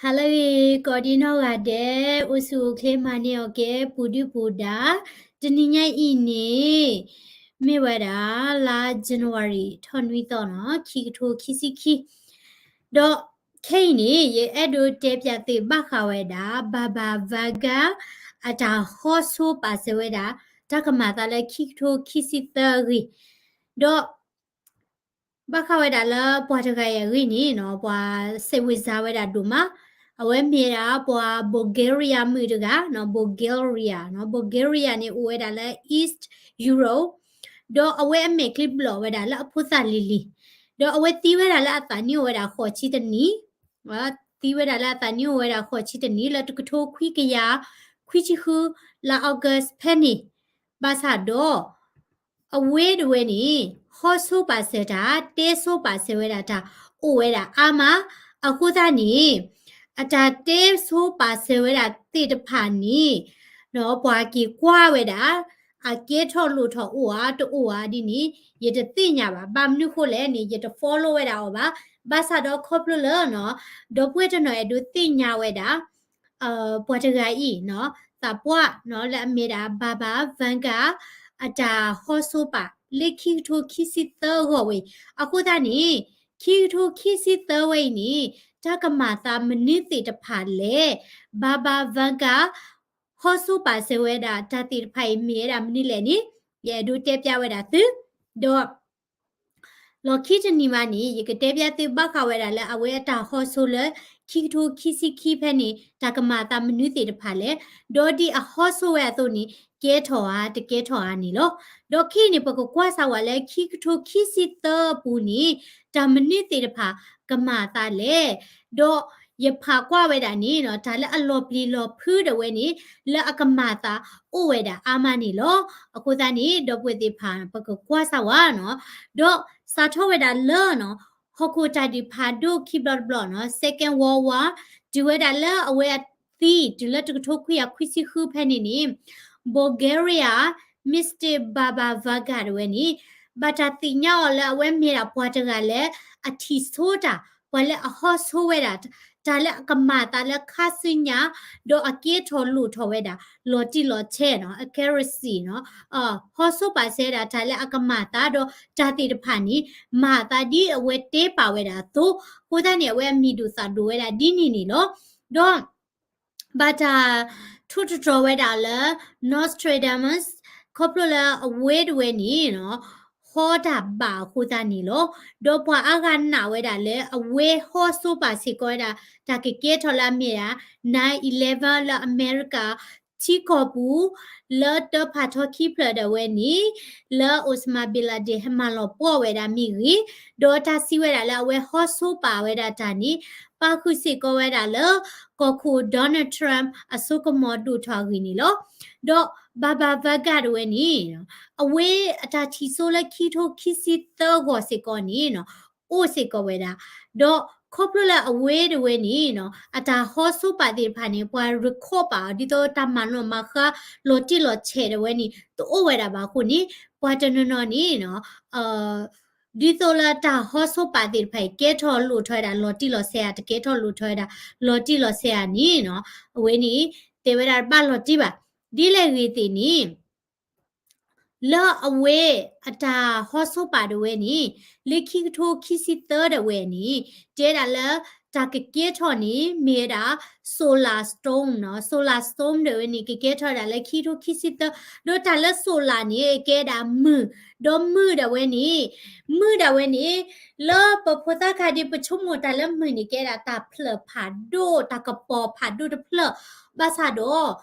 ဟါလၢအဂ့ၤ ကိးဒံနီၢ်ဂၤဒဲး, အိၣ်ဆူၣ်အိၣ်ချ့မၤန့ၢ်အီၤကဲ ပူၤဒုၣ်ပူၤဒါ, တနံၤညါအံၤန့ၣ် မ့ၢ်ဝဲဒၣ် လါ January ထီၣ်နွံသီနီၤ, ခံကထိခံဆံခံ, ဒီးခဲအံၤန့ၣ် ယအဲၣ်ဒိးတဲပၠးသုဘၣ်ဃးဝဲဒၣ် Baba Vanga အတၢ်ဟီၣ်ဆိပာ်စၢၤဝဲဒၣ် တၢ်ကမၤသးလၢခံကထိခံဆံသၢအဂ့ၢ်, ဒီး ဘၣ်ဃးဝဲဒၣ်လၢပှၤတဂၤအံၤအဂ့ၢ်န့ၣ်နီၤ, ပှၤစဲးဝံၤစါဝဲဒၣ်ဒိၣ်မး, အဝဲမ့ၢ်ဒၣ်ပှၤ Bulgaria မုၣ်တဂၤနီၤ, Bulgaria နီၤ, Bulgaria န့ၣ်အိၣ်ဝဲဒၣ်လၢ East Europe, ဒီးအဝဲအမဲာ်ချံဘျီၣ်ဝဲဒၣ်လၢအဖိသၣ်လံၤလံၤ, ဒီးအဝဲသံဝဲဒၣ်လၢအသးနံၣ်အိၣ်ဝဲဒၣ်ဃိးဆံတနံၣ်, သံဝဲဒၣ်လၢအသးနံၣ်အိၣ်ဝဲဒၣ်ဃိးဆံတနံၣ် လၢတကထိခွံကယၤခွံဆံဃု လါ August ဖဲန့ၣ်, ဘၣ်ဆၣ်ဒီး အဝဲတဝဲန့ၣ် ဟီၣ်ဆိပာ်စၢၤတၢ် တဲဆိပာ်စၢၤဝဲဒၣ်တၢ် အိၣ်ဝဲဒၣ်အါမး, အဃိသတးန့ၣ် အတၢ်တဲဆိပာ်စၢၤဝဲဒၣ်သ့ၣ်တဖၣ်န့ၣ် ဒီးပှၤက့ၤကွၢ်ဝဲဒၣ် အကဲထီၣ်လိၣ်ထီၣ်အိၣ်ဧါ တအိၣ်ဧါဒ်န့ၣ် ယတသ့ၣ်ညါဘၣ်. ဘၣ်မနုၤဃိလဲၣ်န့ၣ် ယတ follow ဝဲဒၣ်အီၤဘၣ်. ဘၣ်ဆၣ်ဒီးခီဖျိလၢနီၤ ဒီပုၢ်ဝဲၢ်တနီၤအဲၣ်ဒိးသ့ၣ်ညါဝဲဒၣ် ပှၤတဂၤအံၤနီၤ သးပှၢ်နီၤ လၢအမ့ၢ်ဒၣ် Baba Vanga အတၢ်ဟီၣ်ဆိပာ် လၢခံကထိခံဆံသၢဂီၢ်ဝဲအံၤ, အဃိသတးန့ၣ် ခံကထိခံဆံသၢဝဲအံၤန့ၣ် တၢ်ကမၤသးမနုၤသ့ၣ်တဖၣ်လဲၣ်, Baba Vanga ဟီၣ်ဆိပာ်စၢၤဝဲဒၣ်တၢ်သ့ၣ်တဖၣ်အံၤ မ့ၢ်ဝဲဒၣ်မနုၤလဲၣ်န့ၣ် ယအဲၣ်ဒိးတဲပၠးဝဲဒၣ်သု, ဒီး လီၢ်ခံတနံၤမးန့ၣ် ယကတဲပၠးသုဘၣ်ဃးဝဲဒၣ်လၢအဝဲအတၢ်ဟီၣ်ဆိလၢ ခံကထိခံဆံခံဖဲန့ၣ် တၢ်ကမၤသးမနုၤသ့ၣ်တဖၣ်လဲၣ်, ဒီးဒ်အဟီၣ်ဆိဝဲအသိးန့ၣ် ကဲထီၣ်ဧါ တကဲထီၣ်ဧါန့ၣ်လီၤ. ဒီးခဲအံၤန့ၣ် ပကကွၢ်စၢ်ဝဲလၢခံကထိခံဆံသၢအပူၤန့ၣ် တၢ်မနုၤသ့ၣ်တဖၣ်ကမၤသးလဲၣ်, ဒီးယဖးကွၢ်ဝဲဒၣ်န့ၣ်နီၤ တၢ်လၢအလီၤပျံၤလီၤဖုးဒၣ်ဝဲန့ၣ် လၢအကမၤသးအိၣ်ဝဲဒၣ်အါမးန့ၣ်လီၤ. အဃိသတးန့ၣ် ဒီပုၢ်ဝဲၢ်သ့ၣ်တဖၣ် ပကကွၢ်စၢ်ဝဲနီၤ, ဒီးစးထီၣ်ဝဲဒၣ်လၢနီၤ ဟီၣ်ခိၣ်တၢ်ဒုးဖးဒိၣ်ခံဘျီတဘျီနီၤ Second World War တုၤဝဲဒၣ်လၢအဝဲအသံ တုၤလၢတကထိခွံကယၤခွံဆံဃုဖဲန့ၣ်န့ၣ် Bulgaria Mister Baba Vanga တဝဲန့ၣ် ဘၣ်တၢ်သ့ၣ်ညါအီၤလၢအဝဲမ့ၢ်ဒၣ်ပှၤတဂၤလၢအထံၣ်ဆိတၢ် ပှၤလၢအဟီၣ်ဆိဝဲဒၣ် တၢ်လၢအကမၤသးလၢခါဆူညါ ဒီးအကဲထီၣ်လိၣ်ထီၣ်ဝဲဒၣ် လီၤတံၢ်လီၤဆဲးနီၤ accuracy နီၤ ဟီၣ်ဆိပာ်စၢၤဒၣ်တၢ်လၢအကမၤသး ဒီးတၢ်သ့ၣ်တဖၣ်န့ၣ် မၤသးဒ်အဝဲတဲပာ်ဝဲဒၣ်အသိး, အဃိသတးန့ၣ် အဝဲအမံၤဒိၣ်သၣ်ဒိၣ်ဝဲဒၣ်ဒ်န့ၣ်န့ၣ်လီၤ. ဒီး ဘၣ်တၢ်ထိၣ်သတြီၤဝဲဒၣ်လၢ Nostradamus ခီဖျိလၢအဝဲတဝဲန့ၣ်နီၤ ဟီတၢ်ဘၣ်အဃိသတးန့ၣ်လီၤ. ဒီးပှၤအါဂၤနာ်ဝဲဒၣ်လၢအဝဲဟီၣ်ဆိပာ်စ့ၢ်ကီးဝဲဒၣ် တၢ်ကကဲထီၣ်လၢအမ့ၢ်ဒၣ် nine eleven လၢအမဲရကၤ ထံကီၢ်ပူၤ လၢတၢ်ဖးထီခံဖျၢၣ်ဒၣ်ဝဲန့ၣ် လၢ Osama bin Laden ဟဲမၤလီၤပှီၢ်ဝဲဒၣ်မ့ၢ်ဂ့ၤ, ဒီးတၢ်စံးဝဲဒၣ်လၢအဝဲဟီၣ်ဆိပာ်ဝဲဒၣ်တၢ်န့ၣ် ပာ်ဃုာ်စ့ၢ်ကီးဝဲဒၣ်လၢ ကီၢ်ခိၣ် Donald Trump အစိကမီၤဒိၣ်ထီၣ်အဂ့ၢ်န့ၣ်လီၤ. ဒီး Baba Vanga တဝဲန့ၣ် အဝဲအတၢ်ထံၣ်ဆိလၢခံကထိခံဆံသၢဂီၢ်စ့ၢ်ကီးန့ၣ်နီၤ အိၣ်စ့ၢ်ကီးဝဲဒၣ်, ဒီးခီဖျိလၢအဝဲတဝဲန့ၣ်နီၤ အတၢ်ဟီၣ်ဆိပာ်သ့ၣ်တဖၣ်န့ၣ် ပှၤ record ပာ်အီၤ ဒ်သိးတၢ်မၤနီၣ်မၤဃါလီၤတံၢ်လီၤဆဲးတဝဲန့ၣ် တအိၣ်ဝဲဒၣ်ဘၣ်အဃိန့ၣ် ပှၤတနီၤနီၤန့ၣ်နီၤ ဒ်သိးလၢတၢ်ဟီၣ်ဆိပာ်သ့ၣ်တဖၣ်အံၤ ကဲထီၣ်လိၣ်ထီၣ်ဝဲဒၣ်လီၤတံၢ်လီၤဆဲးဧါ တကဲထီၣ်လိၣ်ထီၣ်ဝဲဒၣ်လီၤတံၢ်လီၤဆဲးဧါန့ၣ်နီၤ အဝဲန့ၣ် တဲဝဲဒၣ်တဘၣ်လီၤတံၢ်ဘၣ်. ဒ်လဲၣ်ဂ့ၤသ့ၣ်န့ၣ် လၢအဝဲအတၢ်ဟီၣ်ဆိပာ်ဒၣ်ဝဲန့ၣ် လၢခံကထိခံဆံသၢဒၣ်ဝဲန့ၣ် တဲဒၣ်လၢ တၢ်ကကဲထီၣ်န့ၣ် မ့ၢ်ဝဲဒၣ် solar storm နီၤ, solar storm ဒၣ်ဝဲန့ၣ် ကကဲထီၣ်ဒၣ်လၢခံကထိခံဆံသၢ, ဒီးတၢ်လၢ solar န့ၣ် ကဲဒၣ်မုၢ်, ဒီးမုၢ်ဒၣ်ဝဲန့ၣ် မုၢ်ဒၣ်ဝဲန့ၣ် လၢပဖိသၣ်ခါဒ်ပဆိကမိၣ်တၢ်လၢမုၢ်န့ၣ် ကဲဒၣ်တၢ်ဖျၢၣ်ဖးဒိၣ် တၢ်ကပီၤဖးဒိၣ်တဖျၢၣ်, ဘၣ်ဆၣ်ဒီး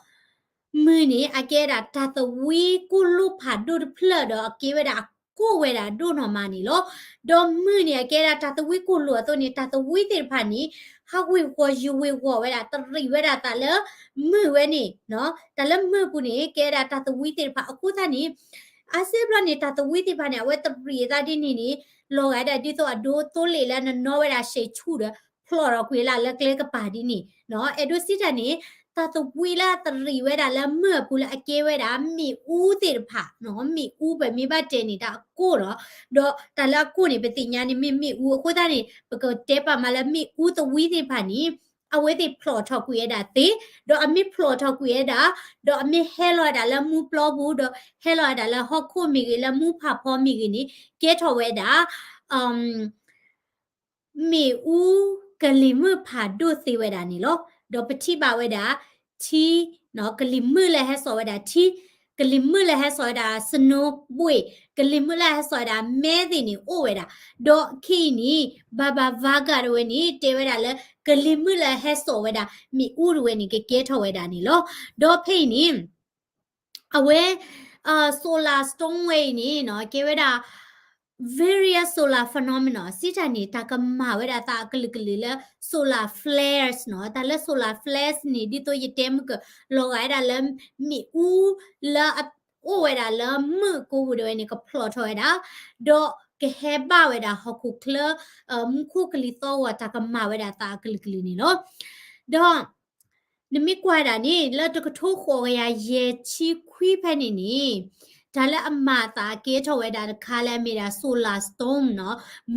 မုၢ်န့ၣ် အကဲဒၣ်တၢ်သဝံကိၢ်လိၣ်ဖးဒိၣ်တဖျၢၣ်ဒီး အကဲဝဲဒၣ်အကိၢ်ဝဲဒၣ်ဒိၣ်နီၢ်မးန့ၣ်လီၤ. ဒီးမုၢ်န့ၣ် အကဲဒၣ်တၢ်သဝံကိၢ်လိၣ်အသိးန့ၣ် တၢ်သဝံသ့ၣ်တဖၣ်န့ၣ် ဟးဝ့ၤဝီၤယုာ်ဝ့ၤဝီၤဝဲဒၣ် တရံးဝဲဒၣ်သးလၢမုၢ်ဝဲန့ၣ်, တၢ်လၢမုၢ်ပူၤန့ၣ် ကဲဒၣ်တၢ်သဝံသ့ၣ်တဖၣ်အဃိသတးန့ၣ် အါစုဘျီန့ၣ် တၢ်သဝံသ့ၣ်တဖၣ်န့ၣ် အဝဲတရံးအသးဒ်န့ၣ်န့ၣ် လီၤဂာ်ဒၣ်ဒ်သိးအဒိသိလ့ၣ်လၢနနီၣ်ဝဲဒၣ် ရှဲးဆူၣ် ဒီး ဖျိးထီၣ်ကွံာ်လၢကျဲကပၤဒ်န့ၣ်, အဲၣ်ဒိးစံးတၢ်န့ၣ် တၢ်သဝံလၢအတရံးဝဲဒၣ်လၢမုၢ်အပူၤလၢအကဲဝဲဒၣ်မ့ၣ်အူသ့ၣ်တဖၣ်, မ့ၣ်အူပမ့ၢ်ဘၣ်တဲန့ၣ် တၢ်အကိၢ်လီၤ. ဒီးတၢ်လၢအကိၢ်န့ၣ် ပသ့ၣ်ညါန့ၣ်မ့ၢ်မ့ၣ်အူအဃိသတးန့ၣ် ပကတဲပာ်မးလၢမ့ၣ်အူသဝံသ့ၣ်တဖၣ်န့ၣ် အဝဲသ့ၣ်ဖျိးထီၣ်ကွံာ်ဝဲဒၣ်သ့, ဒီးအမ့ၢ်ဖျိးထီၣ်ကွံာ်ဝဲဒၣ်, ဒီးအမ့ၢ်ဟဲလီၤဝဲဒၣ်လၢမူပျီပူၤ, ဒီးဟဲလီၤဝဲဒၣ်လၢဟီၣ်ခိၣ်မ့ၢ်ဂ့ၤ, လၢမူဖးဖီမ့ၢ်ဂ့ၤန့ၣ် ကဲထီၣ်ဝဲဒၣ် မ့ၣ်အူကလံၤမုၢ်ဖးဒိၣ်သ့ဝဲဒၣ်န့ၣ်လီၤ. ဒီးပထံၣ်ဘၣ်ဝဲဒၣ် ထံ, ကလံၤမုၢ်လၢဟဲစိာ်ဝဲဒၣ်ထံ, ကလံၤမုၢ်လၢဟဲစိာ်ဝဲဒၣ် snow ဘှ့ၣ်, ကလံၤမုၢ်လၢဟဲစိာ်ဝဲဒၣ်မဲသ့ၣ်န့ၣ်အိၣ်ဝဲဒၣ်. ဒီးခဲအံၤန့ၣ် Baba Vanga တဝဲန့ၣ် တဲဝဲဒၣ်လၢ ကလံၤမုၢ်လၢဟဲစိာ်ဝဲဒၣ် မ့ၣ်အူတဝဲန့ၣ် ကကဲထီၣ်ဝဲဒၣ်န့ၣ်လီၤ. ဒီးဖဲအံၤန့ၣ် အဝဲ solar storm ဝဲအံၤန့ၣ်နီၤ ကဲဝဲဒၣ် various solar phenomenon စံးတၢ်န့ၣ် တၢ်ကမၤဝဲဒၣ်သးအကလုာ်ကလုာ်လၢ solar flares နီၤ. တၢ်လၢ solar flares န့ၣ် ဒ်သိးယတဲမုၢ်ကၢၢ် လီၤဂာ်ဝဲဒၣ်လၢ မ့ၣ်အူလၢအအိၣ်ဝဲဒၣ်လၢမုၢ်ကိးပူၤတဝဲန့ၣ် ကဖျိးထီၣ်ဝဲဒၣ်, ဒီးကဟဲဘၣ်ဝဲဒၣ်ဟီၣ်ခိၣ်ချၢ မူခိၣ်ကလံၤသီဂီၤ တၢ်ကမၤဝဲဒၣ်သးအကလုာ်ကလုာ်န့ၣ်လီၤ. ဒီး နမ့ၢ်ကွၢ်ဒၣ်န့ၣ် လၢတကထိဃိးကယၤယဲၢ်ဆံခွံဖဲန့ၣ်န့ၣ် တၢ်လၢအမၤအသးကဲထီၣ်ဝဲဒၣ်တခါလၢအမ့ၢ်ဒၣ် solar storm နီၤ,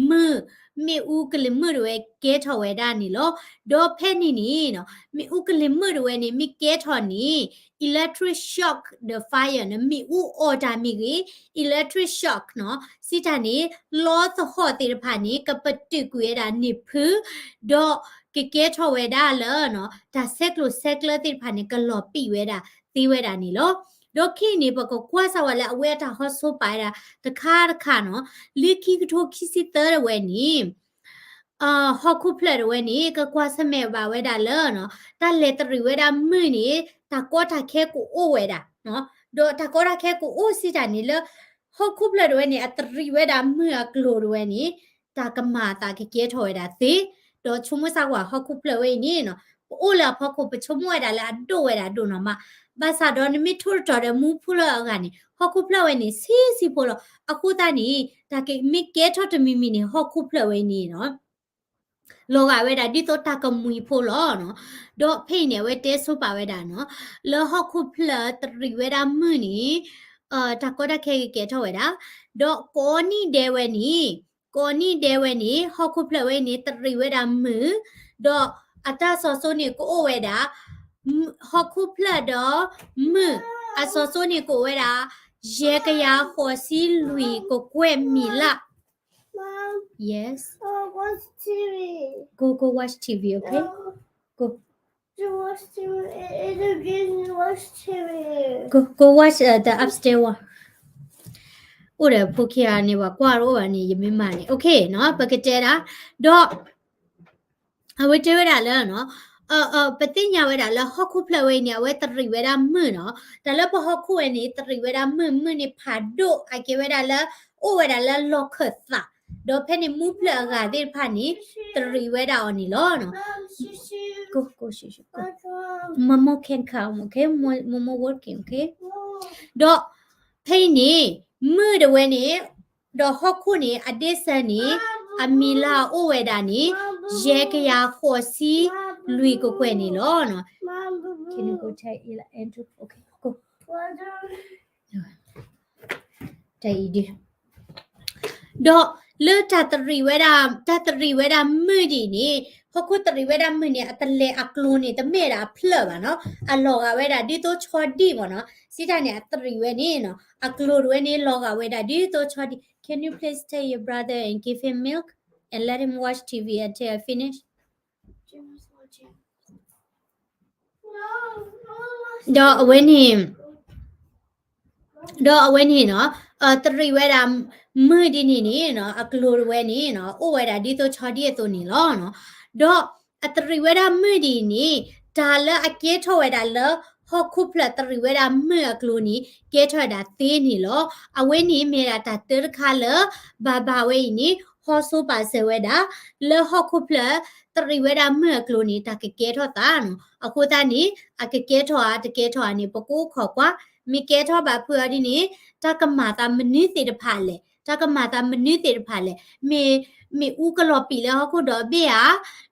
မုၢ်, မ့ၣ်အူကလံၤမုၢ်တဝဲကဲထီၣ်ဝဲဒၣ်န့ၣ်လီၤ. ဒီးဖဲန့ၣ်န့ၣ်နီၤ မ့ၣ်အူကလံၤမုၢ်တဝဲန့ၣ် မ့ၢ်ကဲထီၣ်န့ၣ် electric shock ဒီး fire န့ၣ် မ့ၣ်အူအီၣ်တၢ်မ့ၢ်ဂ့ၤ, electric shock နီၤ, စံးတၢ်န့ၣ် လီသဟီၣ်သ့ၣ်တဖၣ်န့ၣ် ကပတုာ်ကွံာ်ဝဲဒၣ်န့ၣ်ဖု ဒီးကကဲထီၣ်ဝဲဒၣ်လၢ တၢ်ဆဲးကျိးဆဲးကျၢသ့ၣ်တဖၣ်န့ၣ် ကလီၤပံာ်ဝဲဒၣ်သ့ဝဲဒၣ်န့ၣ်လီၤ. ဒီးခဲအံၤန့ၣ် ပကကွၢ်စၢ်ဝဲလၢအဝဲအတၢ်ဟီၣ်ဆိပာ်ဝဲဒၣ်တခါတခါနီၤ, လၢခံကထိခံဆံသၢတဝဲန့ၣ် ဟီၣ်ခိၣ်ဖျၢၣ်တဝဲန့ၣ် ကကွၢ်ဆၢၣ်မဲာ်ဘၣ်ဝဲဒၣ်လၢ တၢ်လဲၤတရံးဝဲဒၣ်မုၢ်န့ၣ် တၢ်ကီတၢ်ခဲကအိၣ်ဝဲဒၣ်, ဒီးတၢ်ကီတၢ်ခဲကအိၣ်စံးတၢ်န့ၣ်လၢ ဟီၣ်ခိၣ်ဖျၢၣ်တဝဲန့ၣ် အတရံးဝဲဒၣ်မုၢ်အကျိၤတဝဲန့ၣ် တၢ်ကမၤအသးကကဲထီၣ်ဝဲဒၣ်သ့, ဒီးဆိကမိၣ်စၢ်ကွၢ်ဟီၣ်ခိၣ်ဖျၢၣ်ဝဲအံၤန့ၣ်နီၤ, ပအိၣ်လၢအဖီခိၣ် ပဆိကမိၣ်ဝဲဒၣ်လၢအဒိၣ်ဝဲဒၣ်ဒိၣ်နီၤမး, ဘၣ်ဆၣ်ဒီးနမ့ၢ်ထိၣ်တတီၤဒီးမူဖုလၢအဂၤန့ၣ် ဟီၣ်ခိၣ်ဖျၢၣ်ဝဲန့ၣ် ဆံးဆံးဖိလီၤ. အဃိသတးန့ၣ် တၢ်ကမ့ၢ်ကဲထီၣ်တမံၤမံၤန့ၣ် ဟီၣ်ခိၣ်ဖျၢၣ်ဝဲအံၤန့ၣ်နီၤ လီၤဂာ်ဝဲဒၣ်ဒ်သိးတၢ်ကမှံၤဖိလီၤနီၤ. ဒီးဖဲအံၤန့ၣ် အဝဲတဲဆိပာ်ဝဲဒၣ်နီၤ, လၢဟီၣ်ခိၣ်ဖျၢၣ်တရံးဝဲဒၣ်မုၢ်န့ၣ် တၢ်ကီတၢ်ခဲကကဲထီၣ်ဝဲဒၣ်, ဒီးကိးနံၣ်ဒဲးဝဲန့ၣ်, ကိးနံၣ်ဒဲးဝဲန့ၣ် ဟီၣ်ခိၣ်ဖျၢၣ်ဝဲအံၤန့ၣ် တရံးဝဲဒၣ်မုၢ်, ဒီးအတၢ်စီၤစိန့ၣ်ကအိၣ်ဝဲဒၣ် ဟီၣ်ခိၣ်ဖျၢၣ်ဒီးမုၢ် အစီၤစိန့ၣ်ကအိၣ်ဝဲဒၣ် ယဲၢ်ကယၤဃိးဆံလွံၢ်ကကွဲၢ်မံၤလၢ် Yes. Go, go watch T V, okay? Go. Go, go watch uh, the upstairs one. အိၣ်ဒီးဖိခံဂၤန့ၣ် ပှၤကွၢ်တအိၣ်ဘၣ်န့ၣ် ယမ့ၢ်မၤန့ၣ် okay နီၤ ပကတဲဒၣ် ဒီး အဝဲတဲဝဲဒၣ်လၢ ပသ့ၣ်ညါဝဲဒၣ်လၢဟီၣ်ခိၣ်ဖျၢၣ်ဝဲအံၤန့ၣ် အဝဲတရံးဝဲဒၣ်မုၢ်နီၤ, တၢ်လၢပဟီၣ်ခိၣ်ဝဲန့ၣ် တရံးဝဲဒၣ်မုၢ်, မုၢ်န့ၣ်ဖးဒိၣ် အကဲဝဲဒၣ်လၢ အိၣ်ဝဲဒၣ်လၢလီၢ်ခၢၣ်သး, ဒီးဖဲန့ၣ်မူဖျၢၣ်အဂၤသ့ၣ်တဖၣ်န့ၣ် တရံးဝဲဒၣ်အီၤန့ၣ်လီၤ. Go, go, go, go. Mama can come, okay? Mama working, okay? ဒီးဖဲအံၤန့ၣ် မုၢ်တဝဲန့ၣ် ဒီးဟီၣ်ခိၣ်န့ၣ် အဒ့စၢန့ၣ် အမံၤလၢအအိၣ်ဝဲဒၣ်န့ၣ် ယဲၢ်ကယၤဃိးဆံလွံၢ်ကကွဲၢ်န့ၣ်လီၤ. Can you go tell Ella, Andrew? Okay, go. တၢ်အံၤဒု ဒီးလၢတၢ်တရံးဝဲဒၣ်, တၢ်တရံးဝဲဒၣ်မုၢ်ဒ်အံၤန့ၣ်, ဟီၣ်ခိၣ်တရံးဝဲဒၣ်မုၢ်န့ၣ် အတလဲၤအကျိၤန့ၣ် တမ့ၢ်ဒၣ်အဖျၢၣ်ဘၣ်နီၤ, အလီၤဂာ်ဝဲဒၣ်ဒ်သိးဆီဒံၣ်မ့ၢ်နီၤ, စံးတၢ်န့ၣ် အတရံးဝဲန့ၣ်နီၤ, အကျိၤတဝဲန့ၣ် လီၤဂာ်ဝဲဒၣ်ဒ်သိးဆီဒံၣ်. Can you please take your brother and give him milk and let him watch T V until I finish? ဒီးအဝဲန့ၣ်, ဒီးအဝဲန့ၣ်နီၤ, တရံးဝဲဒၣ်မုၢ်ဒ်န့ၣ်န့ၣ်, အကျိၤတဝဲန့ၣ် အိၣ်ဝဲဒၣ်ဒ်သိးဆီဒံၣ်အသိးန့ၣ်လီၤ. ဒီးအတရံးဝဲဒၣ်မုၢ်ဒ်အံၤန့ၣ်, တၢ်လၢအကဲထီၣ်ဝဲဒၣ်လၢ ဟီၣ်ခိၣ်ဖျၢၣ်တရံးဝဲဒၣ်မုၢ်အကျိၤန့ၣ် ကဲထီၣ်ဝဲဒၣ်သ့န့ၣ်လီၤ. အဝဲန့ၣ်မ့ၢ်ဒၣ်တၢ်တၢတခါလၢ ဘၤဘၤဝဲအံၤန့ၣ် ဟီၣ်ဆိပာ်စၢၤဝဲဒၣ် လၢဟီၣ်ခိၣ်ဖျၢၣ်တရံးဝဲဒၣ်မုၢ်အကျိၤန့ၣ် တၢ်ကကဲထီၣ်သးနီၤ. အဃိသတးန့ၣ် အကကဲထီၣ်ဧါ တကဲထီၣ်ဧါန့ၣ် ပကအိၣ်ခိးကွၢ်, မ့ၢ်ကဲထီၣ်ဘၣ်ဖုးအီၤဒ်န့ၣ် တၢ်ကမၤသးမနုၤသ့ၣ်တဖၣ်လဲၣ်, တၢ်ကမၤသးမနုၤသ့ၣ်တဖၣ်လဲၣ်, မ့ၢ်မ့ၣ်အူကလီၤပံာ်လၢဟီၣ်ခိၣ်ဒီဘ့ၣ်ဧါ,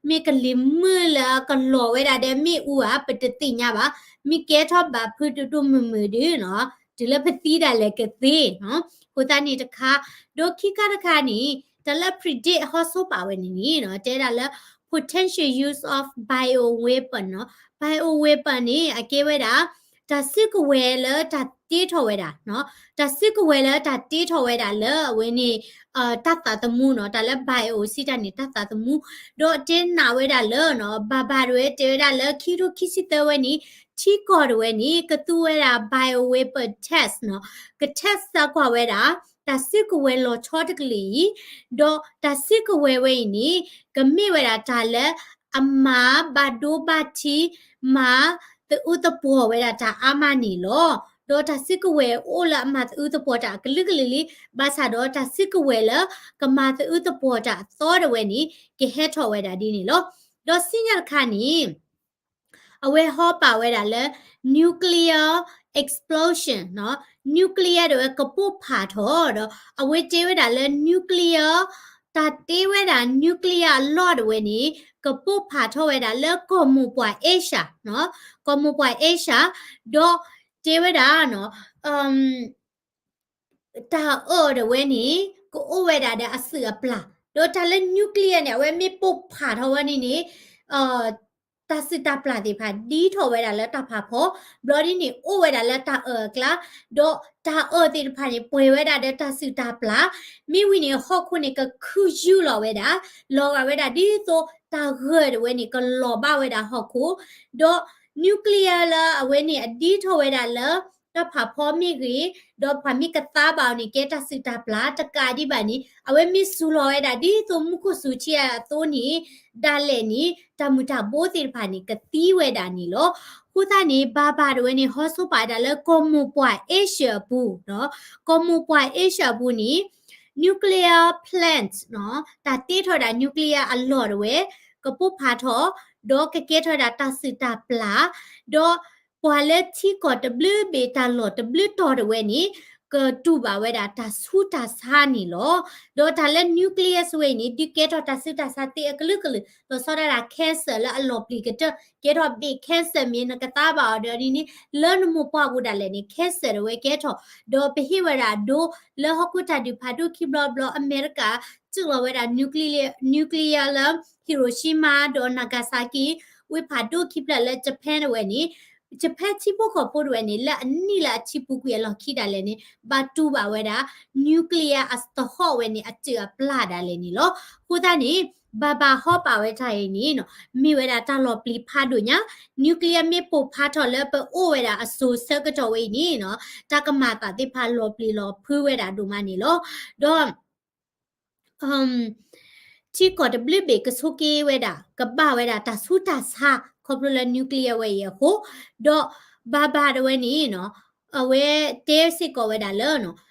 မ့ၢ်ကလံၤမုၢ်လၢကလီၤဝဲဒၣ်ဒီးမ့ၣ်အူဧါ, ပတသ့ၣ်ညါဘၣ်. မ့ၢ်ကဲထီၣ်ဘၣ်ဖုးဒိၣ်ဒိၣ်မုၢ်မုၢ်ဒုနီၤ, တုၤလၢပသံဒၣ်လဲာ်ကသ့နီၤ. အဃိသတးန့ၣ်တခါ, ဒီးခံခါတခါန့ၣ် တၢ်လၢ predict ဟီၣ်ဆိပာ်ဝဲန့ၣ်န့ၣ်နီၤ, တဲဒၣ်လၢ potential use of bio weapon နီၤ. Bio weapon န့ၣ် အကဲဝဲဒၣ် တၢ်စုကဝဲၤလၢတၢ်တ့ထီၣ်ဝဲဒၣ်နီၤ, တၢ်စုကဝဲၤလၢတၢ်တ့ထီၣ်ဝဲဒၣ်လၢအဝဲန့ၣ် တၢ်သးသမူနီၤ, တၢ်လၢ bio စံးတၢ်န့ၣ် တၢ်သးသမူ, ဒီးတဲနၢ်ဝဲဒၣ်လၢနီၤ, ဘၣ်ဘၣ်တဝဲတဲဝဲဒၣ်လၢ ခံကထိခံဆံသၢဝဲန့ၣ် ထံကီၢ်တဝဲန့ၣ် ကသူဝဲဒၣ် bio weapon test နီၤ, က test သးကွၢ်ဝဲဒၣ် တၢ်စုကဝဲၤလီၤဆီတကလုာ်အံၤ, ဒီးတၢ်စုကဝဲၤဝဲအံၤန့ၣ် ကမ့ၢ်ဝဲဒၣ်တၢ်လၢအမၤဘၣ်ဒိဘၣ်ထံး မၤသအုးသပှီၤဝဲဒၣ်တၢ်အါမးန့ၣ်လီၤ. ဒီးတၢ်စုကဝဲၤအိၣ်လၢအမၤသအုးသပှီၤတၢ်အကလုာ်ကလုာ်လံ, ဘၣ်ဆၣ်ဒီးတၢ်စုကဝဲၤလၢကမၤသအုးသပှီၤတၢ်အသီတဝဲန့ၣ် ကဟဲထီၣ်ဝဲဒၣ်ဒ်န့ၣ်လီၤ. ဒီးစံၣ်ညီၣ်တခါန့ၣ် အဝဲဟီပာ်ဝဲဒၣ်လၢ nuclear explosion နီၤ, nuclear တဝဲကပိာ်ဖးထီၣ်ဒီး အဝဲတဲဝဲဒၣ်လၢ nuclear တၢ်တ့ဝဲဒၣ် nuclear အလီၢ်တဝဲန့ၣ် ကပိာ်ဖးထီၣ်ဝဲဒၣ်လၢကီၢ်မိၢ်ပှၢ် Asia နီၤ, ကီၢ်မိၢ်ပှၢ် Asia ဒီးတဲဝဲဒၣ်နီၤ တၢ်အၢၣ်တဝဲန့ၣ် ကအိၣ်ဝဲဒၣ်ဒီးအစုၣ်အပျၢ်, ဒီးတၢ်လၢ nuclear န့ၣ် အဝဲမ့ၢ်ပိာ်ဖးထီၣ်ဝဲန့ၣ်န့ၣ် တၢ်စုၣ်တၢ်ပျၢ်သ့ၣ်တဖၣ် ဒ်ထီၣ်ဝဲဒၣ်လၢတၢ်ဖးဖီ, ဘျီဒ်န့ၣ် အိၣ်ဝဲဒၣ်လၢတၢ်အၢၣ်အကျါ, ဒီးတၢ်အၢၣ်သ့ၣ်တဖၣ်န့ၣ် ပှဲၤဝဲဒၣ်ဒီးတၢ်စုၣ်တၢ်ပျၢ်, မ့ၢ်ဝံၤန့ၣ် ဟီၣ်ခိၣ်န့ၣ် ကခုၣ်ယူၢ်လီၤဝဲဒၣ်, လီၤဂာ်ဝဲဒၣ်ဒ်သိးတၢ်ဂၢၢ်တဝဲန့ၣ် ကလီၤဘၣ်ဝဲဒၣ်ဟီၣ်ခိၣ်, ဒီး nuclear လၢအဝဲန့ၣ် အဒ်ထီၣ်ဝဲဒၣ်လၢ တၢ်ဖးဖီမ့ၢ်ဂ့ၤ, ဒီးပှၤမ့ၢ်ကသါဘၣ်အီၤန့ၣ် ကဲတၢ်စုၣ်တၢ်ပျၢ်တကးဒံးဘၣ်န့ၣ် အဝဲမ့ၢ်စူၤလီၤဝဲဒၣ်ဒ်သိးမူခိၣ်စူၤထံအသိးန့ၣ် ဒၣ်လဲာ်န့ၣ် တၢ်မုၢ်တၢ်ဘိသ့ၣ်တဖၣ်န့ၣ် ကသံဝဲဒၣ်န့ၣ်လီၤ. အဃိသတးန့ၣ် ဘၣ်ဘၣ်တဝဲန့ၣ် ဟီၣ်စိပာ်ဒၣ်လၢကီၢ်မိၢ်ပှၢ် Asia အပူၤ, ကီၢ်မိၢ်ပှၢ် Asia အပူၤန့ၣ် nuclear plant နီၤ, တၢ်တ့ထီၣ်ဒၣ် nuclear အလီၢ်တဝဲ ကပိာ်ဖးထီၣ်, ဒီးကကဲထီၣ်ဒၣ်တၢ်စုၣ်တၢ်ပျၢ်, ဒီးပှၤလၢထံကီၢ်တဘျုးဘ့ၣ်တၢ်လီၢ်တဘျုးတီၤတဝဲန့ၣ် ကတူၢ်ဘၣ်ဝဲဒၣ်တၢ်ဆူးတၢ်ဆါန့ၣ်လီၤ. ဒီးတၢ်လၢ nuclear ဝဲအံၤန့ၣ် ဒုးကဲထီၣ်တၢ်ဆူးတၢ်ဆါသ့အကလုာ်ကလုာ်, လီၤဆီဒၣ်တၢ် cancer လၢအလီၤပျံၤကတၢၢ်, ကဲထီၣ်ဘ့ၣ် cancer မ့ၢ်နကသါဘၣ်အီၤဒီးဒ်န့ၣ် လၢနမိၢ်ပှၢ်ပူၤဒၣ်လဲာ်န့ၣ် cancer တဝဲကဲထီၣ်, ဒီးပဟ့ၣ်ဝဲဒၣ်ဒိ လၢဟီၣ်ခိၣ်တၢ်ဒုးဖးဒိၣ်ခံဘျီဘျီ အမဲရကၤ စုၣ်လီၤဝဲဒၣ် nuclear, nuclear လၢ Hiroshima ဒီး Nagasaki ဝ့ၢ်ဖးဒိၣ်ခံဖျၢၣ်လၢ Japan တဝဲန့ၣ်, Japan ထံဖိကီၢ်ဖိတဝဲန့ၣ် လၢအနံၣ်လၢအဆံပူၤကွံာ်အလီၢ်ခံဒၣ်လဲာ်န့ၣ် ဘၣ်တူၢ်ဘၣ်ဝဲဒၣ် nuclear အသဟီၣ်ဝဲန့ၣ် အစုၣ်အပျၢ်ဒၣ်လဲာ်န့ၣ်လီၤ. အဃိသတးန့ၣ် ဘၣ်ဘၣ်ဟီပာ်ဝဲတၢ်အံၤန့ၣ်နီၤ မ့ၢ်ဝဲဒၣ်တၢ်လီၤပျံၤဖးဒိၣ်ညါ, nuclear မ့ၢ်ပိာ်ဖးထီၣ်လၢပအိၣ်ဝဲဒၣ်အစိၤဆၢကတီၢ်ဝဲအံၤန့ၣ်နီၤ တၢ်ကမၤအသးသ့ၣ်တဖၣ်လီၤပျံၤလီၤဖုးဝဲဒၣ်ဒိၣ်မးန့ၣ်လီၤ. ဒီး ထံကီၢ်တဘျုးဘ့ၣ်ကဆိးက့ဝဲဒၣ် ကဘၣ်ဝဲဒၣ်တၢ်ဆူးတၢ်ဆါ ခီဖျိလၢ nuclear ဝဲအံၤအဃိ, ဒီးဘၣ်ဘၣ်တဝဲန့ၣ်နီၤ အဝဲတဲစ့ၢ်ကီးဝဲဒၣ်လၢနီၤ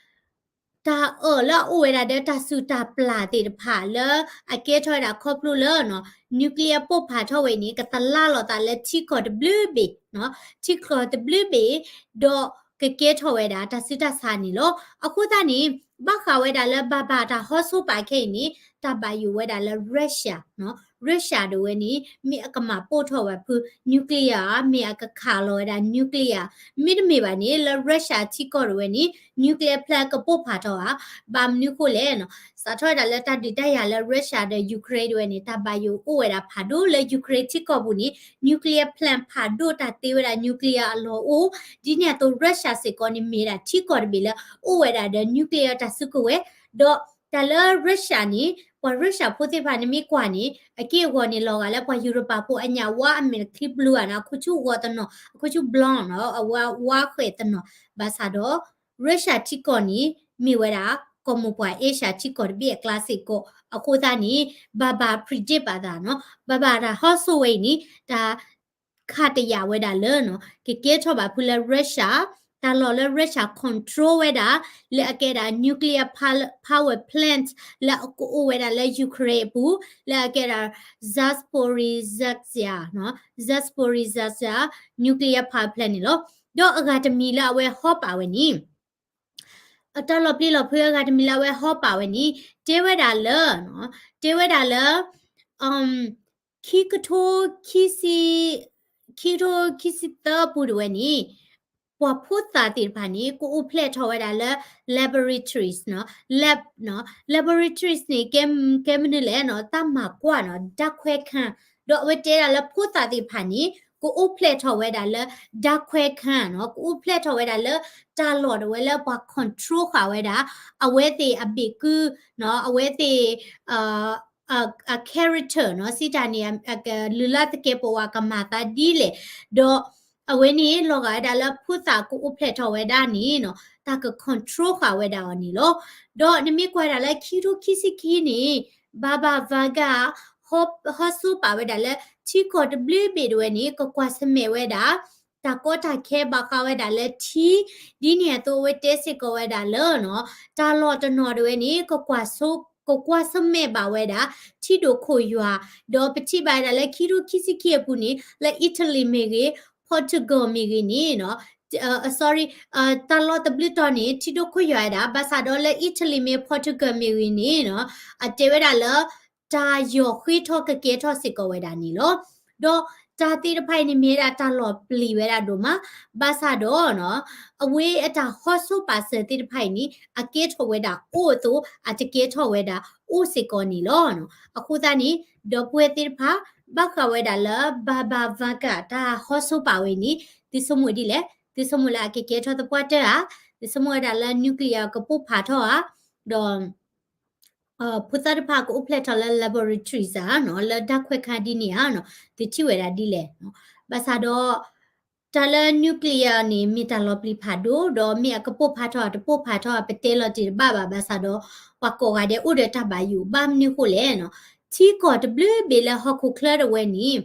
တၢ်အၢၣ်လၢအအိၣ်ဝဲဒၣ်ဒီးတၢ်စုၣ်တၢ်ပျၢ်သ့ၣ်တဖၣ်လၢအကဲထီၣ်ဝဲဒၣ်ခီဖျိလၢနီၤ nuclear ပိာ်ဖးထီၣ်ဝဲအံၤန့ၣ် ကသလၢလီၤသးလၢထံကီၢ်တဘျုးဘ့ၣ်နီၤ, ထံကီၢ်တဘျုးဘ့ၣ် ဒီးကကဲထီၣ်ဝဲဒၣ်တၢ်ဆူးတၢ်ဆါန့ၣ်လီၤ. အဃိသတးန့ၣ် ဘၣ်ဃးဝဲဒၣ်လၢဘၣ်ဘၣ်တၢ်ဟီၣ်စိပာ်ခဲအံၤန့ၣ် တၢ်ဘၣ်ယိၣ်ဝဲဒၣ်လၢ Russia နီၤ, Russia တဝဲန့ၣ် မ့ၢ်အကမၤပိာ်ထီၣ်ဝဲဖု nuclear မ့ၢ်အကခးလီၤဝဲဒၣ် nuclear မ့တမ့ၢ်ဘၣ်န့ၣ် လၢ Russia ထံကီၢ်တဝဲန့ၣ် nuclear plant ကပိာ်ဖးထီၣ်ဧါ, ဘၣ်မနုၤဃိလဲၣ်နီၤ, စးထီၣ်ဝဲဒၣ်လၢတၢ်ဒုးတၢ်ယၤလၢ Russia ဒီး Ukraine တဝဲန့ၣ် တၢ်ဘၣ်ယိၣ်အိၣ်ဝဲဒၣ်ဖးဒိၣ်လၢ Ukraine ထံကီၢ်ပူၤန့ၣ် nuclear plant ဖးဒိၣ်တၢ်တ့ဝဲဒၣ် nuclear အလီၢ်အိၣ်, ဒ်န့ၣ်အသိး Russia စ့ၢ်ကီးန့ၣ်မ့ၢ်ဒၣ်ထံကီၢ်တဘ့ၣ်လၢအိၣ်ဝဲဒၣ်ဒီး nuclear တၢ်စုကဝဲၤ, ဒီးတၢ်လၢ Russia န့ၣ် ပှၤ Russia ဖိသ့ၣ်တဖၣ်န့ၣ်မ့ၢ်ကွၢ်န့ၣ် အက့ၢ်အဂီၤန့ၣ်လီၤဂာ်လၢပှၤယူၤရပၤဖိအညၣ်ဝါအမဲာ်ချံဘျုးဧါနီၤ, အခိၣ်ဆူၣ်ဂီၤတနီၤ, အခိၣ်ဆူၣ် blonde နီၤ, အဝါဝါဃဲးတနီၤ, ဘၣ်ဆၣ်ဒီး Russia ထံကီၢ်န့ၣ် မ့ၢ်ဝဲဒၣ်ကီၢ်မိၢ်ပှၢ် Asia ထံကီၢ်တဘ့ၣ်အကျါစ့ၢ်ကီး, အဃိသတးန့ၣ် ဘၣ်ဘၣ် predict ဘၣ်သးနီၤ, ဘၣ်ဘၣ်တၢ်ဟီၣ်စိဝဲအံၤန့ၣ် တၢ် ခးတယာ်ဝဲဒၣ်လၢနီၤ ကကဲထီၣ်ဘၣ်ဖုလၢ Russia, တၢ်လီၢ်လၢ Russia control ဝဲဒၣ် လၢအကဲဒၣ် nuclear power, power plant လၢအကအိၣ်ဝဲဒၣ်လၢ Ukraine အပူၤ, လၢအကဲဒၣ် Zaporizhzhia နီၤ, Zaporizhzhia nuclear power plant န့ၣ်လီၤ. ဒီးအဂၤတမံၤလၢအဝဲဟီၣ်ပာ်ဝဲန့ၣ် အတၢ်လီၤပျံၤလီၤဖုးအဂၤတမံၤလၢအဝဲဟီၣ်ပာ်ဝဲန့ၣ် တဲဝဲဒၣ်လၢ, တဲဝဲဒၣ်လၢ ခံကထိခံဆံ, ခံကထိခံဆံသၢအပူၤတဝဲန့ၣ်, ပှၤဖိသၣ်သ့ၣ်တဖၣ်န့ၣ် ကအိၣ်ဖျဲၣ်ထီၣ်ဝဲဒၣ်လၢ laboratories နီၤ, lab နီၤ, laboratories န့ၣ် ကဲမနုၤလဲၣ်နီၤ, တၢ်မၤကွၢ်နီၤ, ဓာတ်ခွဲခန်း, ဒီးအဝဲတဲဒၣ်လၢဖိသၣ်သ့ၣ်တဖၣ်န့ၣ် ကအိၣ်ဖျဲၣ်ထီၣ်ဝဲဒၣ်လၢ ဓာတ်ခွဲခန်း နီၤ, ကအိၣ်ဖျဲၣ်ထီၣ်ဝဲဒၣ်လၢ တၢ်လီၢ်ဒၣ်ဝဲလၢပှၤ control ဃာ်ဝဲဒၣ် အဝဲသ့ၣ်အဘ့ၣ်ကုၢ်နီၤ, အဝဲသ့ၣ် အ character နီၤ, စံးတၢ်န့ၣ် လုၢ်လၢ်သကဲးပဝး ကမၤသးဒ်လဲၣ်, ဒီးအဝဲန့ၣ် လီၤဂာ်ဝဲဒၣ်လၢဖိသၣ်ကအိၣ်ဖျဲၣ်ထီၣ်ဝဲဒၣ်န့ၣ်နီၤ, တၢ်က control ဃာ်ဝဲဒၣ်အီၤန့ၣ်လီၤ. ဒီးနမ့ၢ်ကွၢ်ဒၣ်လၢခံကထိခံဆံခံန့ၣ် Baba Vanga ဟီၣ်စိပာ်ဝဲဒၣ်လၢ ထံကီၢ်တဘျုးဘ့ၣ်ဒၣ်ဝဲန့ၣ် ကကွၢ်ဆၢၣ်မဲာ်ဝဲဒၣ် တၢ်ကီတၢ်ခဲဘၣ်ဃးဝဲဒၣ်လၢထံ, ဒ်န့ၣ်အသိးအဝဲတဲစ့ၢ်ကီးဝဲဒၣ်လၢနီၤ, တၢ်လီၢ်တနီၤဒၣ်ဝဲန့ၣ် ကကွၢ်ဆၢၣ်မဲာ်ဘၣ်ဝဲဒၣ် ထံဒိၣ်ခိၣ်ယွၤ, ဒီးပထံၣ်ဘၣ်ဝဲဒၣ်လၢခံကထိခံဆံခံအပူၤန့ၣ် လၢ Italy မ့ၢ်ဂ့ၤ, Portugal မ့ၢ်ဂ့ၤန့ၣ်နီၤ, အ sorry, တၢ်လီၢ်တဘျုးတီၤန့ၣ် ထံဒိၣ်ခိၣ်ယွၤဝဲဒၣ်, ဘၣ်ဆၣ်ဒီးလၢ Italy မ့ၢ် Portugal မ့ၢ်ဂ့ၤန့ၣ်နီၤ, အတဲဝဲဒၣ်လၢ တၢ်ယီၢ်ဃ့ထီၣ်ကကဲထီၣ်စ့ၢ်ကီးဝဲဒၣ်န့ၣ်လီၤ. ဒီးတၢ်သ့ၣ်တဖၣ်အံၤန့ၣ် မ့ၢ်ဝဲဒၣ်တၢ်လီၤပျံၤဝဲဒၣ်ဒိၣ်မး, ဘၣ်ဆၣ်ဒီးနီၤ, အဝဲအတၢ်ဟီၣ်စိပာ်စၢၤသ့ၣ်တဖၣ်အံၤန့ၣ် အကဲထီၣ်ဝဲဒၣ်အိၣ်အသိး အတကဲထီၣ်ဝဲဒၣ်အိၣ်စ့ၢ်ကီးန့ၣ်လီၤ. အဃိသတးန့ၣ် ဒီပုၢ်ဝဲၢ်သ့ၣ်တဖၣ် ဘၣ်ဃးဝဲဒၣ်လၢ Baba Vanga တၢ်ဟီၣ်စိပာ်ဝဲန့ၣ် သုဆိကမိၣ်ဒ်လဲၣ်, သုဆိကမိၣ်လၢအကကဲထီၣ်သပှၢ်တၢၢ်ဧါ, သုဆိကမိၣ်ဝဲဒၣ်လၢ nuclear ကပိၢ်ဖးထီၣ်ဧါ, ဒီး ဖိသၣ်တဖၣ်ကအိၣ်ဖျဲၣ်ထီၣ်လၢ laboratories ဧါနီၤ, လၢ ဓာတ်ခွဲခန်း ဒ်န့ၣ်ဧါနီၤ, သုထံၣ်ဝဲဒၣ်ဒ်လဲၣ်. ဘၣ်ဆၣ်ဒီး တၢ်လၢ nuclear န့ၣ် မ့ၢ်တၢ်လီၤပျံၤဖးဒိၣ်, ဒီးမ့ၢ်အကပိၢ်ဖးထီၣ်တပိၢ်ဖးထီၣ် ပတဲလီၤတ့ၢ်တဘၣ်ဘၣ်, ဘၣ်ဆၣ်ဒီး ပှၤကိးဂၤဒဲးအိၣ်ဒီးတၢ်ဘၣ်ယိၣ်, ဘၣ်မနုၤဃိလဲၣ်နီၤ, ထံကီၢ်တဘျုးဘ့ၣ်လၢဟီၣ်ခိၣ်ချၢဒၣ်ဝဲန့ၣ်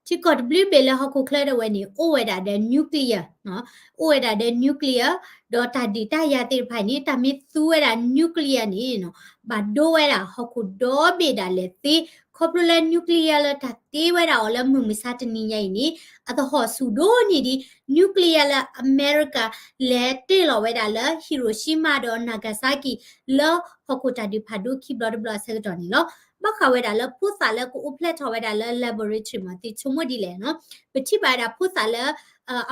ထံကီၢ်တဘျုးဘ့ၣ်လၢဟီၣ်ခိၣ်ချၢဒၣ်ဝဲန့ၣ် အိၣ်ဝဲဒၣ်ဒီး nuclear နီၤ, အိၣ်ဝဲဒၣ်ဒီး nuclear, ဒီးတၢ်ဒုးတၢ်ယၤသ့ၣ်တဖၣ်န့ၣ် တၢ်မ့ၢ်သူဝဲဒၣ် nuclear န့ၣ်နီၤ, ဘၣ်ဒိဝဲဒၣ်ဟီၣ်ခိၣ်ဒီဘ့ၣ်ဒၣ်လဲာ်သ့, ခီဖျိလၢ nuclear လၢတၢ်တ့ဝဲဒၣ်အီၤလၢမုၢ်မဆါတနံၤညါအံၤန့ၣ် အသဟီၣ်ဆူၣ်ဒိၣ်န့ၢ်ဒံး nuclear လၢအမဲရကၤ လဲၤတ့ၢ်လီၤဝဲဒၣ်လၢ Hiroshima ဒီး Nagasaki လၢဟီၣ်ခိၣ်တၢ်ဒုးဖးဒိၣ်ခံဘျီတဘျီအဆၢကတီၢ်န့ၣ်လီၤ. ဘၣ်ဃးဝဲဒၣ်လၢဖိသၣ်လၢကအိၣ်ဖျဲၣ်ထီၣ်ဝဲဒၣ်လၢ laboratory မ့ၢ်သုဆိကမိၣ်ဒ်လဲၣ်နီၤ, ပထံၣ်ဘၣ်ဝဲဒၣ်ဖိသၣ်လၢ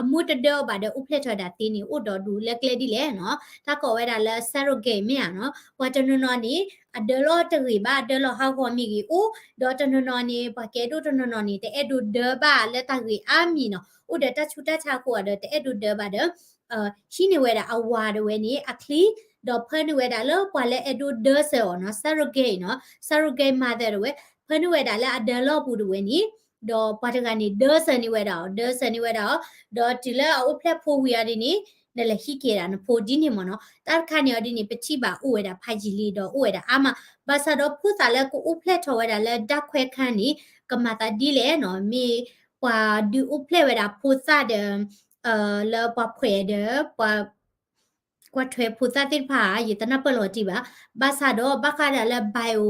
အမိၢ်တဒၢအီၤဘၣ်ဒီးအိၣ်ဖျဲၣ်ထီၣ်ဝဲဒၣ်သ့န့ၣ် အိၣ်ဒီးဒူၣ်လၢကျဲဒ်လဲၣ်နီၤ, တၢ်ကိးဝဲဒၣ်လၢ surrogate မ့ၢ်ဧါနီၤ, ပှၤတနီၤနီၤန့ၣ် အဒၢလီၢ်တဂ့ၤဘၣ်, အဒၢလီၢ်ဟးဂီၤမ့ၢ်ဂ့ၤအိၣ်, ဒီးတနီၤနီၤန့ၣ် ပှၤကအဲၣ်ဒိၣ်တနီၤနီၤန့ၣ် တအဲၣ်ဒိးဒၢဘၣ်လၢတၢ်ဂ့ၤအါမံၤနီၤ, အိၣ်ဒီးတၢ်ဆူးတၢ်ဆါအဃိဒီး တအဲၣ်ဒိးဒၢဘၣ်ဒီး ဟံးန့ၢ်ဝဲဒၣ်အဝၤဒၣ်ဝဲန့ၣ် အချံ, ဒီးဖၢန့ၢ်ဝဲဒၣ်လၢပှၤလၢအဲၣ်ဒိးဒၢစၢၤအီၤနီၤ, surrogate နီၤ, surrogate mother ဒၣ်ဝဲ, ဖၢန့ၢ်ဝဲဒၣ်လၢအဒၢလီၢ်ပူၤဒၣ်ဝဲန့ၣ်, ဒီးပှၤတဂၤန့ၣ် ဒၢစၢၤန့ၢ်ဝဲဒၣ်အီၤ, ဒၢစၢၤန့ၢ်ဝဲဒၣ်အီၤ, ဒီးတုၤလၢအအိၣ်ဖျဲၣ်ဖိဝံၤအီၤဒ်န့ၣ်, နလဲၤဟံးက့ၤဒၣ်နဖိဒ်န့ၣ်မ့ၢ်နီၤ, တၢ်တခါန့ၣ်အီၤဒ်န့ၣ် ပထံၣ်ဘၣ်အိၣ်ဝဲဒၣ်ဖးယံာ်လံဒီးအိၣ်ဝဲဒၣ်အါမး, ဘၣ်ဆၣ်ဒီးဖိသၣ်လၢကအိၣ်ဖျဲၣ်ထီၣ်ဝဲဒၣ်လၢ ဓာတ်ခွဲခန်း န့ၣ် ကမၤသးဒ်လဲၣ်နီၤ, မ့ၢ်ပှၤဒုးအိၣ်ဖျဲၣ်ဝဲဒၣ်ဖိသၣ်ဒီး လၢပှၤဖှဲးဒီး ပှၤ ကွၢ်ထွဲဖိသၣ်သ့ၣ်တဖၣ် ယတနၢ်ပၢၢ်လီၤတံၢ်ဘၣ်, ဘၣ်ဆၣ်ဒီးဘၣ်ဃးဒၣ်လၢ bio,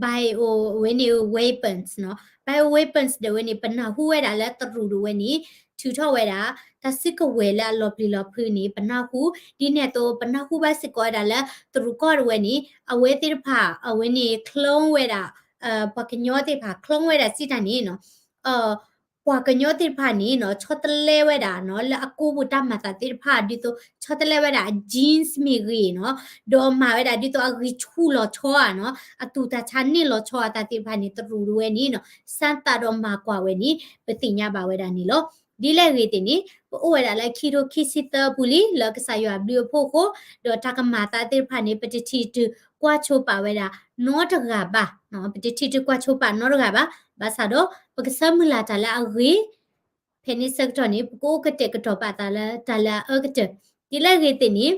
bio ဝဲန့ၣ် weapons နီၤ, bio weapons ဒၣ်ဝဲန့ၣ် ပနၢ်ဟူဝဲဒၣ်လၢတရူးဒၣ်ဝဲန့ၣ် ထုးထီၣ်ဝဲဒၣ် တၢ်စုကဝဲၤလၢအလီၤပျံၤလီၤဖုးန့ၣ် ပနၢ်ဟူ, ဒ်န့ၣ်အသိး ပနၢ်ဟူဘၣ်စ့ၢ်ကီးဝဲဒၣ်လၢတရူးကီၢ်ဒၣ်ဝဲန့ၣ် အဝဲသ့ၣ်တဖၣ် အဝဲန့ၣ် clone ဝဲဒၣ် ပှၤကညီသ့ၣ်တဖၣ် clone ဝဲဒၣ်စံးတၢ်န့ၣ်နီၤ ပှၤကညီသ့ၣ်တဖၣ်န့ၣ်နီၤ ဆီတလဲဝဲဒၣ်နီၤ လၢအကိးပူၤတၢ်မၤသးသ့ၣ်တဖၣ် ဒ်သိး ဆီတလဲဝဲဒၣ်အ genes မ့ၢ်ဂ့ၤနီၤ, ဒီးမၤဝဲဒၣ်ဒ်သိးအဂံၢ်ဆူၣ်လီၤဆီဧါနီၤ, အသူၣ်တၢ်ဆါန့ၢ်လီၤဆီအသးသ့ၣ်တဖၣ်န့ၣ် တရူးဒၣ်ဝဲန့ၣ်နီၤ စမ်းသပ် ဒီးမၤကွၢ်ဝဲန့ၣ် ပသ့ၣ်ညါဘၣ်ဝဲဒၣ်န့ၣ်လီၤ. ဒ်လဲၣ်ဂ့ၤသ့ၣ်န့ၣ် ပအိၣ်ဝဲဒၣ်လၢခံကထိခံဆံသၢပူၤလံ လၢကစၢ်ယွၤအဘျုးအဖှိၣ်အဃိ, ဒီးတၢ်ကမၤသးသ့ၣ်တဖၣ်န့ၣ် ပတထံၣ်တကွၢ်ဆိပာ်ဝဲဒၣ်နီတဂၤဘၣ်, ပတထံၣ်တကွၢ်ဆိပာ်နီတဂၤဘၣ်, ဘၣ်ဆၣ်ဒီး ပကဆၢမုၢ်လၢ်တၢ်လၢအဂ့ၤ, ဖဲန့ၣ်ဆၢကတီၢ်န့ၣ် ပကအိၣ်ကတဲာ်ကတီၤပာ်သးလၢတၢ်လၢအအၢကတၢၢ်, ဒ်လဲၣ်ဂ့ၤသ့ၣ်န့ၣ်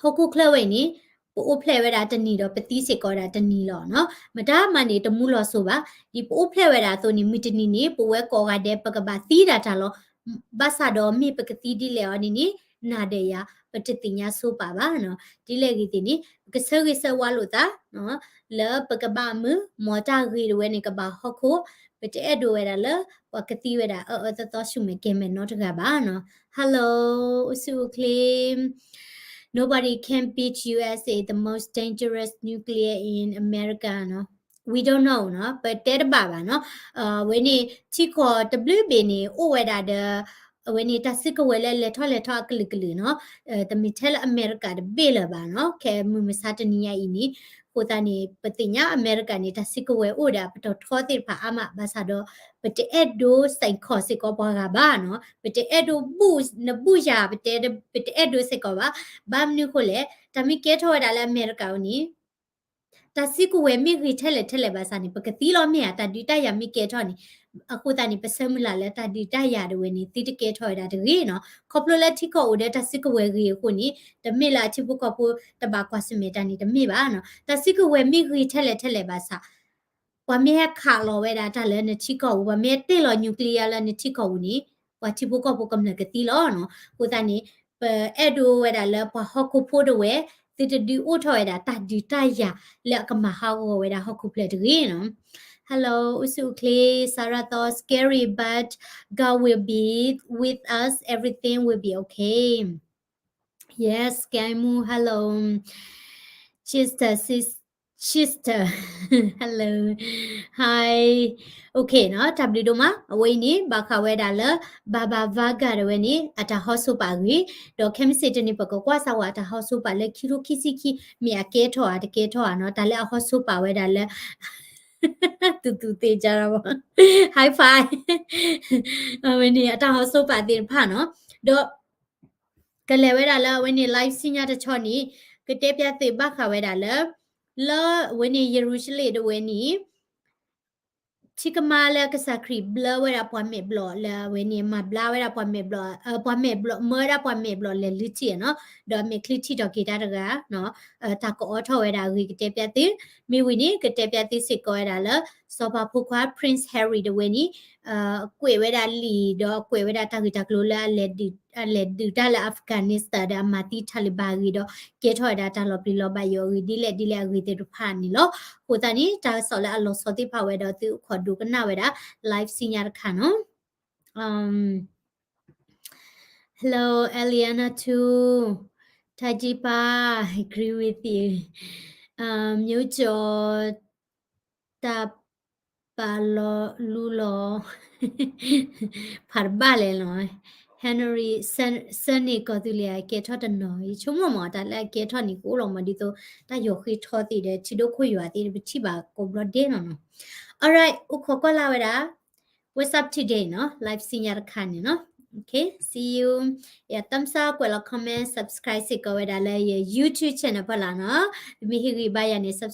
ဟီၣ်ခိၣ်ချၢဝဲအံၤန့ၣ် ပအိၣ်ဖျဲၣ်ဝဲဒၣ်တနံၤဒီးပသံစ့ၢ်ကီးဝဲဒၣ်တနံၤလီၤနီၤ, မတၤမၤန့ၣ်တမူလီၤစိၤဘၣ်, ဒ်ပအိၣ်ဖျဲၣ်ဝဲဒၣ်အသိးန့ၣ် မုၢ်တနံၤန့ၣ် ပဝဲကိးဂၤဒဲးပကဘၣ်သံဒၣ်တၢ်လီၤ, ဘၣ်ဆၣ်ဒီးမ့ၢ်ပကသံဒ်လဲၣ်အီၤန့ၣ်န့ၣ် နၤဒီးယၤ ပတသ့ၣ်ညါဆိပာ်ဘၣ်နီၤ, ဒ်လဲၣ်ဂ့ၤသ့ၣ်န့ၣ် ပကဆၢဂ့ၤဆၢဝါလိာ်သး လၢပကဘၣ်မုာ် မ်တၢ်ဂ့ၤဒၣ်ဝဲန့ၣ်ကဘၣ်ဟီၣ်ခိၣ်, ပတအဲၣ်ဒိးဝဲဒၣ်လၢ ပှၤကသံဝဲဒၣ်အၢအၢသီသီဆူၣ်မဲာ်ကဲၤမဲာ်နီတဂၤဘၣ်နီၤ. Hello, အိၣ်ဆူၣ်အိၣ်ချ့ Nobody can beat U S A, the most dangerous nuclear in America နီၤ. We don't know နီၤ, ပတဲတဘၣ်ဘၣ်နီၤ. ဝဲန့ၣ် ထံကီၢ်တဘျုးဘ့ၣ်န့ၣ် အိၣ်ဝဲဒၣ်ဒီး အဝဲန့ၣ် တၢ်စုကဝဲၤလၢလဲၤထီၣ်လဲၤထီအကလုာ်ကလုာ်နီၤ, တမ့ၢ်ထဲလၢအမဲရကၤတဘ့ၣ်လၢၤဘၣ်နီၤ, ခဲမုၢ်မဆါတနံၤညါအံၤန့ၣ်, အဃိသတးန့ၣ် ပသ့ၣ်ညါအမဲရကၤန့ၣ် တၢ်စုကဝဲၤအိၣ်ဒီးအပတီၢ်ထီသ့ၣ်တဖၣ်အါမး ဘၣ်ဆၣ်ဒီး ပတအဲၣ်ဒိးစဲးခီၣ်စ့ၢ်ကီးပှၤဂၤဘၣ်နီၤ, ပတအဲၣ်ဒိးဘူၣ်နဘူၣ်ယၤ ပတအဲၣ်ဒိးစဲးခီၣ်ဘၣ်, ဘၣ်မနုၤအဃိလဲၣ်, တၢ်မ့ၢ်ကဲထီၣ်ဝဲဒၣ်လၢအမဲရကၤအံၤန့ၣ် တၢ်စုကဝဲၤမ့ၢ်ဂ့ၤထဲလဲၣ်ထဲလဲၣ်ဘၣ်ဆၣ်န့ၣ် ပကသံလီၤမ့ၢ်ဧါ, တၢ်ဒုးတၢ်ယၤမ့ၢ်ကဲထီၣ်န့ၣ်, အဃိသတးန့ၣ် ပဆၢမုၢ်လၢ်လၢတၢ်ဒုးတၢ်ယၤတဝဲန့ၣ် သုတကဲထီၣ်ဝဲဒၣ်တဂ့ၤနီၤ, ခီဖျိလၢထံကီၢ်အိၣ်ဒီးတၢ်စုကဝဲၤဂ့ၤအဃိန့ၣ် တမ့ၢ်လၢအထံဖိကီၢ်ဖိတဘၣ်ကွၢ်ဆၢၣ်မဲာ်တၢ်န့ၣ်တမ့ၢ်ဘၣ်နီၤ, တၢ်စုကဝဲၤမ့ၢ်ဂ့ၤထဲလဲၣ်ထဲလဲၣ်ဘၣ်ဆၣ် ပှၤမ့ၢ်ဟဲခးလီၤဝဲဒၣ်တၢ်လၢနထံကီၢ်ပူၤ, ပှၤမ့ၢ်ဟဲတ့ၢ်လီၤ nuclear လၢနထံကီၢ်ပူၤန့ၣ် ပှၤထံဖိကီၢ်ဖိကမျၢၢ်ကသံလီၤနီၤ, အဃိသတးန့ၣ် ပအဲၣ်ဒိးဝဲဒၣ်လၢပှၤဟီၣ်ခိၣ်ဖိတဝဲ သုတဒုးအိၣ်ထီၣ်ဝဲဒၣ်တၢ်ဒုးတၢ်ယၤလၢအကမၤဟးဂီၤဝဲဒၣ်ဟီၣ်ခိၣ်ဖျၢၣ်တဂ့ၤနီၤ. Hello, အိၣ်ဆူၣ်အိၣ်ချ့ Sarah thought scary but God will be with us, everything will be okay. Yes, Sky Moo, hello. Sister, sis, sister, hello. Hi. Okay နီၤ, တၢ်ဘျုးဒိၣ်မး, အဝဲအံၤန့ၣ် ဘၣ်ဃးဝဲဒၣ်လၢ Baba Vanga တဝဲန့ၣ် အတၢ်ဟီၣ်ဆိပာ်အဂ့ၢ်, ဒီးခဲမုၢ်ဆ့ၣ်တနံၤ ပကကွၢ်စၢ်ဝဲအတၢ်ဟီၣ်ဆိပာ်လၢခံထိခံဆံခံ မ့ၢ်အကဲထီၣ်ဧါ တကဲထီၣ်ဧါနီၤ, တၢ်လၢအဟီၣ်ဆိပာ်ဝဲဒၣ်လၢ သူသူသေးကြတာပေါ့ high five အဝဲန့ၣ် အတၢ်ဟီၣ်ဆိပာ်သ့ၣ်တဖၣ်နီၤ, ဒီး ကလဲၤဝဲဒၣ်လၢအဝဲန့ၣ် live ဆူညါတဆီန့ၣ် ကတဲပျၢ်သုဘၣ်ဃးဝဲဒၣ်လၢ လၢအဝဲန့ၣ် ယရူၤၡလ့ၣ်တဝဲန့ၣ် ထံကမါလၢကစၢ်ခရံာ်ဘျၢဝဲဒၣ်ပှၤမဲာ်ဘျီၣ်လၢအဝဲန့ၣ် မၤဘျါဝဲဒၣ်ပှၤမဲာ်ဘျီၣ်, ပှၤမဲာ်ဘျီၣ်, မၢဝဲဒၣ်ပှၤမဲာ်ဘျီၣ်လဲၤလုၢ်ထံၣ်နီၤ, ဒီးအမဲာ်ချံထံၣ်ထီၣ်က့ၤတၢ်တဂၤ တၢ်ကအိးထီၣ်ဝဲဒၣ်အဂ့ၢ်ကတဲပျၢ်သု, မ့ၢ်ဝံၤန့ၣ် ကတဲပျၢ်သုစ့ၢ်ကီးဝဲဒၣ်လၢ စီၤပၤဖိခွါ Prince Harry တဝဲန့ၣ် ကွဲးဝဲဒၣ်လံာ် ဒီးကွဲးဝဲဒၣ်တၢ်ဂ့ၢ်တၢ်ကျိၤလၢအလဲၤဒုးတၢ်လၢ Afghanistan ဒီးအမၤသံ Taliban အဂ့ၢ်ဒီး ကဲထီၣ်ဝဲဒၣ်တၢ်လီၤပျံၤလီၤဘၣ်ယိၣ်အဂ့ၢ်ဒ်လဲၣ်ဒ်လဲၣ်အဂ့ၢ်သ့ၣ်တဖၣ်န့ၣ်လီၤ. အဃိသတးန့ၣ် တၢ်ကစီၣ်လၢအလီၤဆီသ့ၣ်တဖၣ်ဝဲဒီးသုအိၣ်ခိးဒိကနၣ်ဝဲဒၣ် live ဆူညါတခါနီၤ. Hello, Eliana too. Tajipa, agree with you. မျိုးကျော် တၢ်ပာ်လီၤလူလီၤ ဖးတဘၣ်လဲၣ်နီၤ. Henry, ဆၢန့ၢ်ကီၢ်သူလ့ၤ အကဲထီၣ်တနီၤ ယဆိကမိၣ်မး တၢ်လၢအကဲထီၣ်န့ၣ် ကအိၣ်လီၤမး ဒ်သိး တၢ်ယီၤဃ့ထီသ့ၣ်ဒီး ထံဒိၣ်ခိၣ်ယွၤသ့ၣ် ပထံၣ်ဘၣ်ကိးဘျီဒဲးနီၤနီၤ. Alright, အိၣ်ခိးကွၢ်လၢ်ဝဲဒၣ် What's up today နီၤ, live ဆူညါတခါန့ၣ်နီၤ. Okay, see you. ယ thumbs up ကွဲးလီၤ comment, subscribe စ့ၢ်ကီးဝဲဒၣ်လၢယ YouTube channel ဖီလာ်နီၤ. မ့ၢ်ဟ့ၣ်ဂံၢ်ဘါယၤန့ၣ် subscribe